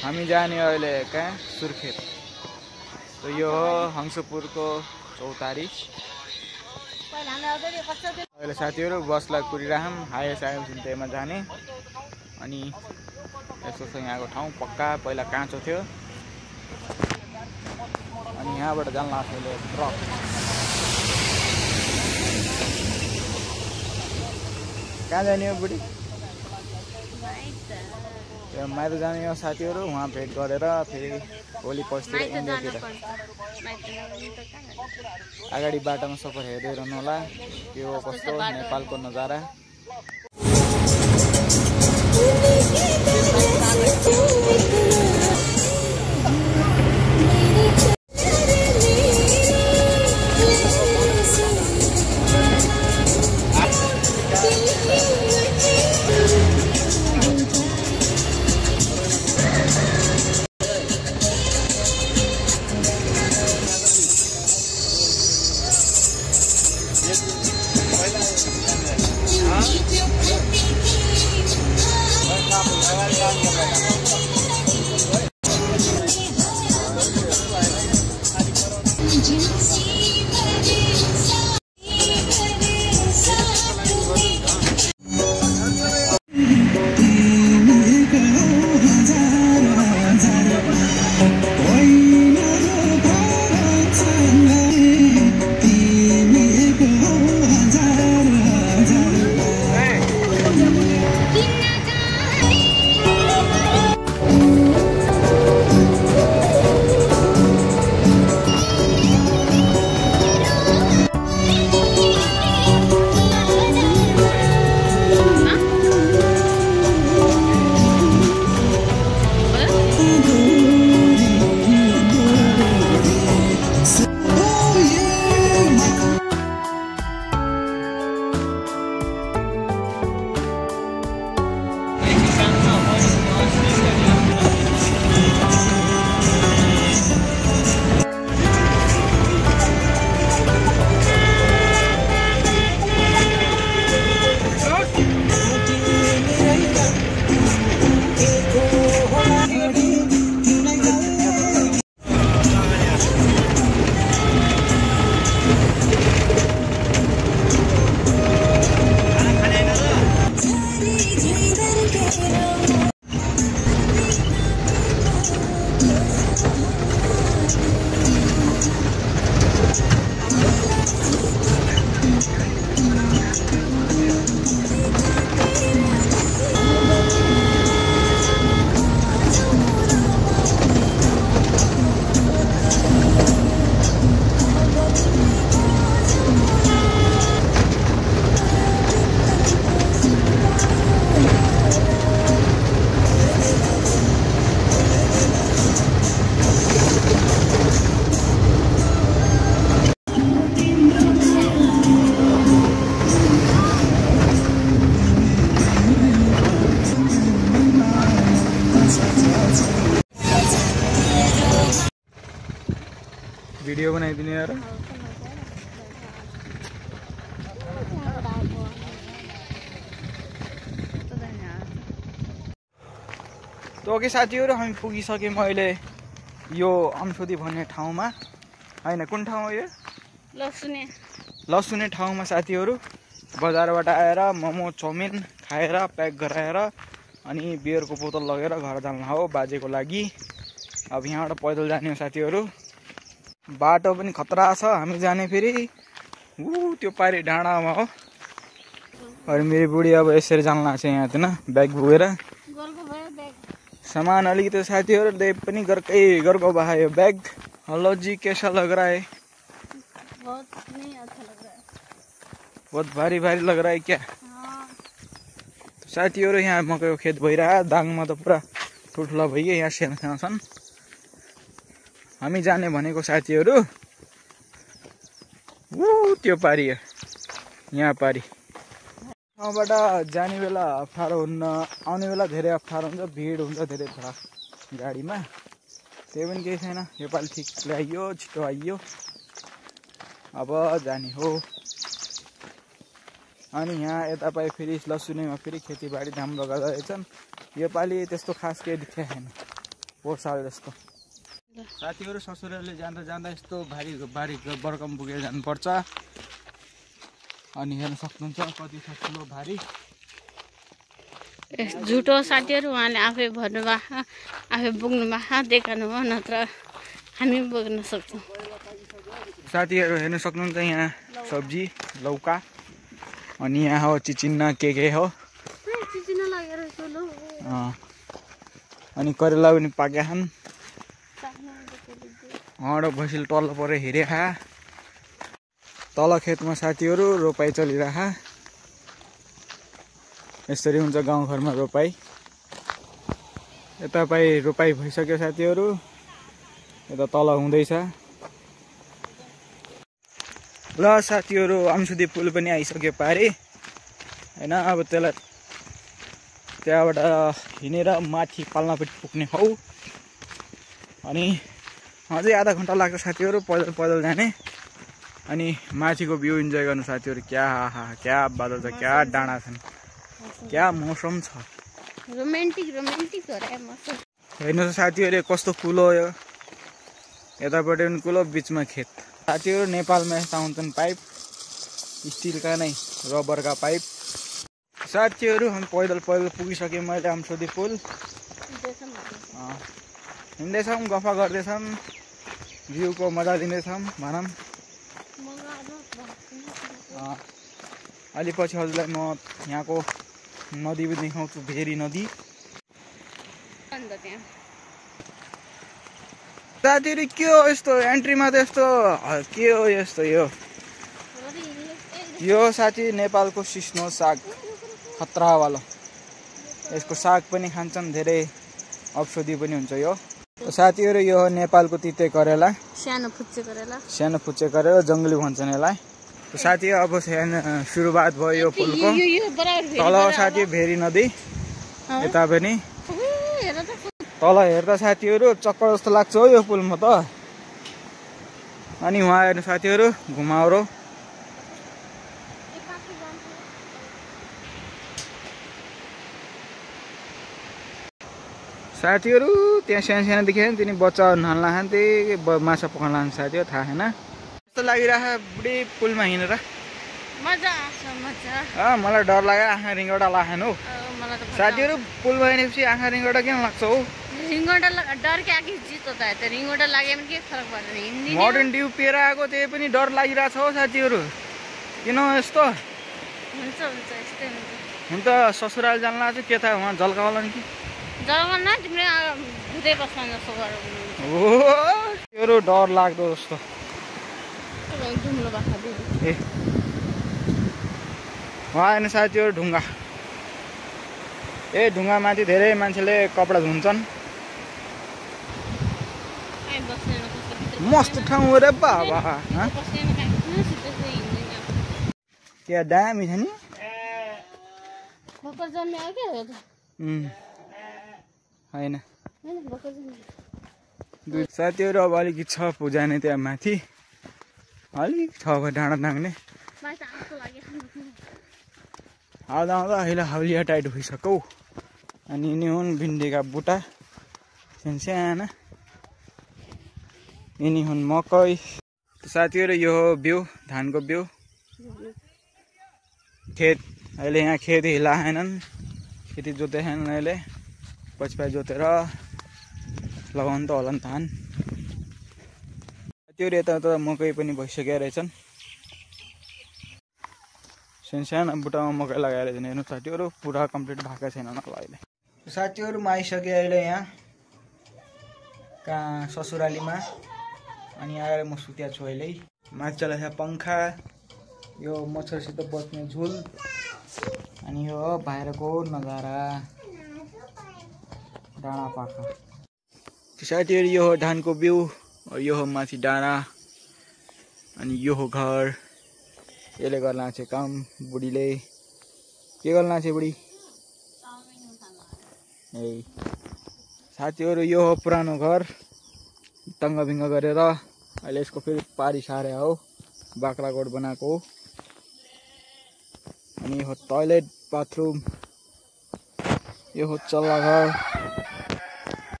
हामी जाने अहिले कहाँ सुर्खेत। तो यो हो हंसपुरको चौतारी। अहिले साथीहरू बसलाई कुरिराखौँ, हाइवेस आएपछि त्यहीमा जाने। अनि यसो छ यहाँको ठाउँ, पक्का पहिला काँचो थियो। अनि यहाँबाट जान लाग्छ अहिले ट्रक। कहाँ जाने हो बुढी? माइत जाने हो साथीहरू, वहाँ भेट गरेर फेरि भोलि पर्सितिर इन्डियातिर। अगाडि बाटोमा सफर हेर्दै रहनु होला, यो कस्तो नेपालको नजारा। भिडियो बनाइदिने यार। तो ओके साथीहरु, हामी पुगिसक्यौं अहिले यो अमसोदी भन्ने ठाउँमा। हैन, कुन ठाउँ हो यो? लसुने ठाउँमा साथीहरु। बजारबाट आएर मोमो चाउमिन खाएर प्याक गराएर अनि बियरको बोतल लगेर घर जान हो बाजेको लागि। अब यहाँबाट पैदल जाने हो साथीहरु। बाटो पनि खतरा छ, हामी जाने फेरि त्यो पारी डाँडामा हो। अनि मेरो बुढी अब यसरी जान लाग्छ यहाँतिर ब्याग बोकेर। सामान अलिकति साथीहरु दे पनि गरको बहायो बैग। हेलो जी, कैसा लग रहा है? बहुत नहीं अच्छा लग रहा है। बहुत भारी भारी लग रहा है क्या? साथीहरु यहाँ मकैको खेत भइरहा, दाङमा त पुरा ठुल्ठुला भइयो, यहाँ साना छन्। हामी जाने भनेको साथीहरु त्यो पारी हो, यहाँ पारी। ठाउँबाट जाने बेला अप्ठ्यारो हुन्न, आउने बेला धेरै अप्ठ्यारो हुन्छ, भिड हुन्छ धेरै गाडीमा। त्यही पनि केही छैन, योपालि ठिक ल्याइयो, छिटो आइयो। अब जाने हो। अनि यहाँ यता पाए फेरि लसुनेमा फेरि खेतीबाडी राम्रो गर्दैछन्। योपालि त्यस्तो खास केही देखिएको छैन। पोहोर साल जस्तो। साथीहरू ससुराली जाँदा जाँदा यस्तो भारी भारी बर्कम पुगेर जानुपर्छ। अनि हेर्न सक्नुहुन्छ कति छ ठुलो भारी। झुटो साथीहरू उहाँले आफै भन्नुभएको आफै बोक्नुभएको देखाउनुभयो नत्र हामी बोक्न सक्छौँ। साथीहरू हेर्न सक्नुहुन्छ यहाँ सब्जी लौका अनि यहाँ हो चिचिन्ना के हो अनि करेला पनि पाक्या छन्। भैँसीले तल परेर हेरेखा तल खेतमा साथीहरू रोपाइ चलिरहेको। यसरी हुन्छ गाउँघरमा रोपाइ। यता रोपाइ भइसक्यो साथीहरू। यता तल हुँदैछ। ल साथीहरू अमसुदी पुल पनि आइसक्यो पारि हैन। अब त्यसलाई त्यहाँबाट हिँडेर माथि पाल्नापट्टि पुग्ने हौ। अनि अझै आधा घन्टा लाग्छ साथीहरू पैदल पैदल जाने। अनि माथिको भ्यू इन्जोय गर्नु साथीहरू। क्या बादल छ, क्या डाँडा छन्, क्या मौसम छ। रोमान्टिक हो रे मौसम। हेर्नुहोस् साथीहरू कस्तो कुलो यो। यतापट्टि पनि कुलो बिचमा खेत। साथीहरू नेपालमा यस्ता हुन्छन् पाइप स्टिलका नै रबरका पाइप। साथीहरू हामी पैदल पैदल पुगिसकेँ। मैले अमसुदी पुल हिँड्दैछौँ गफ गर्दैछौँ भ्यूको मजा लिँदैछौँ भनौँ। अलि पछि हजुरलाई म यहाँको नदी पनि देखाउँछु भेरी नदी। साथीहरू के हो यस्तो एन्ट्रीमा त यस्तो के हो यस्तो यो साथी नेपालको सिस्नो साग खतरावाला। यसको साग पनि खान्छन् धेरै औषधि पनि हुन्छ यो। साथीहरू यो हो नेपालको तिते करेला। सानो फुच्चे करेला जङ्गली भन्छन् यसलाई। साथी अब सुरुवात भयो यो पुलको। तल साथी भेरी नदी यता पनि तल हेर्दा साथीहरू चक्कर जस्तो लाग्छ हो यो पुलमा त। अनि उहाँ हेर्नु साथीहरू घुमाउरो। साथीहरू त्यहाँ सानो सानो देखेन तिनी बच्चा नहाल्न खान्थे माछा पकाउन लान्छ साथीहरू थाहा छैन। कस्तो लागिरहेको बुढी पुलमा हिँडेर। मलाई डर लाग्यो आँखा रिङ्गटा लाग्यो हौ। साथीहरू पुलमा हिँडेपछि आँखा रिङ्गटा किन लाग्छ हौ? मोडर्न ड्यू पिएर आएको त्यही पनि डर लागिरहेछ हौ साथीहरू। किन यस्तो? हुन त ससुराल जान लाग्छ के थाहा उहाँ झल्काउला नि कि तिमीहरू डर लाग्दो जस्तो। उहाँ हेर्नु साथीहरू ढुङ्गा। ढुङ्गा माथि धेरै मान्छेले कपडा धुन्छन्। मस्त ठाउँ हो रे बाबा। क्या दामी छ नि। होइन साथीहरू अब अलिकति छ जाने त्यहाँ माथि अलिक छ डाँडा नाग्ने। आउँदा आउँदा अहिले हाउलिया टाइट भइसक्यो। अनि यिनी हुन् भिन्डीका बुट्टा साना। यिनी हुन् मकै। साथीहरू यो हो बिउ धानको बिउ। खेत अहिले यहाँ खेत हिलाएनन् खेती जोतेछन् अहिले पछि जोतेर लगाउनु त होला नि धान। साथीहरू यता त मकै पनि भइसकेका रहेछन्। सानो बुट्टामा मकै लगाएर हेर्नु साथीहरू पुरा कम्प्लिट भएको छैन अहिले। साथीहरू म आइसकेँ अहिले यहाँ कहाँ ससुरालीमा। अनि आएर म सुत्या छु अहिले। माथि चलाएको पङ्खा यो मच्छरसित बस्ने झुल अनि यो बाहिरको नजारा डाँडा पाखा। साथीहरू यो हो धानको बिउ यो हो माथि डाँडा अनि यो हो घर। यसले गर्न लाग्छ काम बुढीले। के गर्न लाग्छ बुढी? साथीहरू यो हो पुरानो घर टङ्गभिङ्ग गरेर अहिले यसको फेरि पारी सारे हो बाख्राकोट बनाएको हो। अनि यो हो टोयलेट बाथरुम। यो हो चल्ला घर।